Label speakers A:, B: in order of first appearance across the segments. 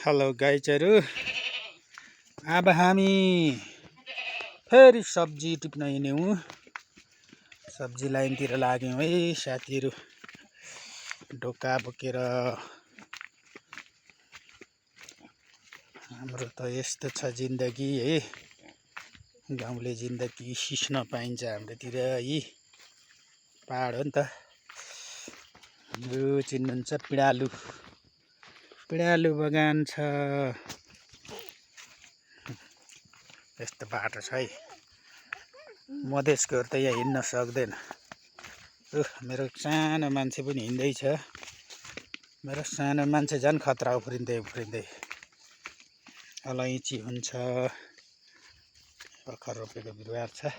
A: Hello गाइजहरु, अब हामी फेरि सब्जी टिप्न हिँड्यौं। सब्जी लाइनतिर लाग्यौं है साथीहरु। ढोका बोकेर हाम्रो त यस्तो छ जिन्दगी है। गाउँले जिन्दगी सिस्न पाइन्छ हाम्रोतिर है। पहाड हो नि त। यो चिन्नुहुन्छ पिडालु। पिडालु बगान छ। यस्तो बाटो छ है। मधेसकोहरु त यहाँ हिँड्न सक्दैन। मेरो सानो मान्छे पनि हिँड्दैछ। मेरो सानो मान्छे झन् खतरा उफ्रिँदै उफ्रिँदै। अलैँची हुन्छ। भर्खर रोपेको बिरुवा छ।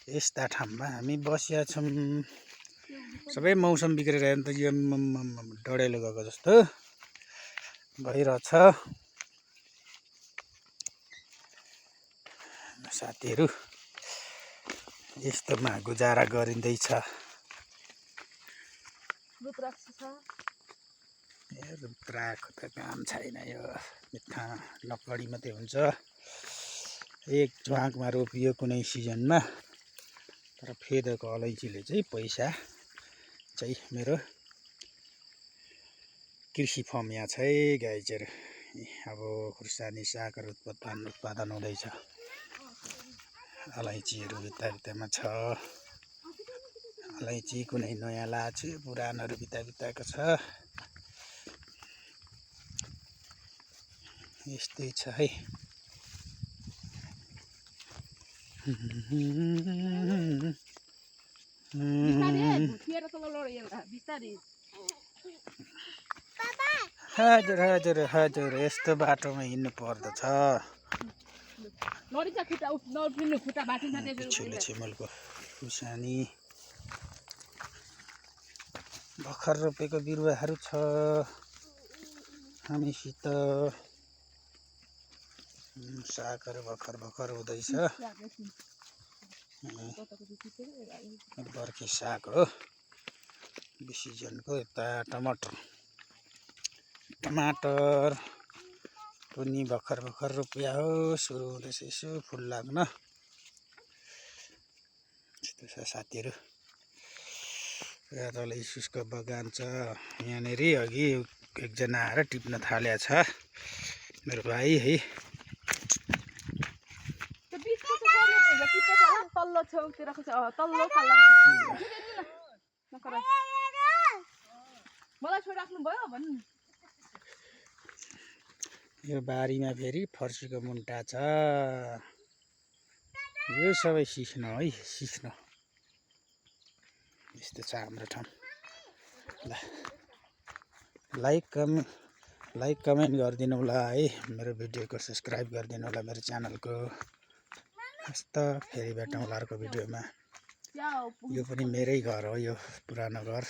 A: यस्ता ठाउँमा हामी बसिया छौं। सबै मौसम बिग्रेर हेर्नु त यो डढेलो गएको जस्तो भइरहेछ। साथीहरु, यस्तोमा गुजारा गरिँदैछ। रुद्राको त काम छैन। यो मिठा नकडी मात्रै हुन्छ। एक झ्वाकमा रोपियो कुनै सिजनमा। तर फेदको अलैँचीले चाहिँ पैसा चाहिँ मेरो कृषि फर्म यहाँ छ है गाइजहरु। अब खुर्सानी सागहरु उत्पादन हुँदैछ। अलैँचीहरु भित्तामा छ। अलैँची कुनै नयाँ लाछु, पुरानहरु भित्ताको छ। यस्तै छ है। हजुर यस्तो बाटोमा हिँड्नु पर्दछ। पिछुले छिमलको खुर्सानी भर्खर रोपेको बिरुवाहरू छ हामीसित। सागहरु भर्खर हुँदैछ। बर्खे साग हो बिसिजनको। यता टमाटर पनि भर्खर रोपिया हो। सुरु हुँदैछ यसो फुल लाग्न। यस्तो छ साथीहरु। यहाँ तल इस्कुसको बगान छ। यहाँनेरि अघि एकजना आएर टिप्न थाल्या छ मेरो भाइ है। यो बारीमा फेरि फर्सीको मुन्टा छ। यो सबै सिस्नो है, सिस्नो। यस्तो छ हाम्रो ठाउँ। लाइक कमेन्ट गरिदिनु होला है। मेरो भिडियोको सब्स्क्राइब गरिदिनु होला मेरो च्यानलको। हस्त फेरि भेटौँ होला अर्को भिडियोमा। यो पनि मेरै घर हो, यो पुरानो घर।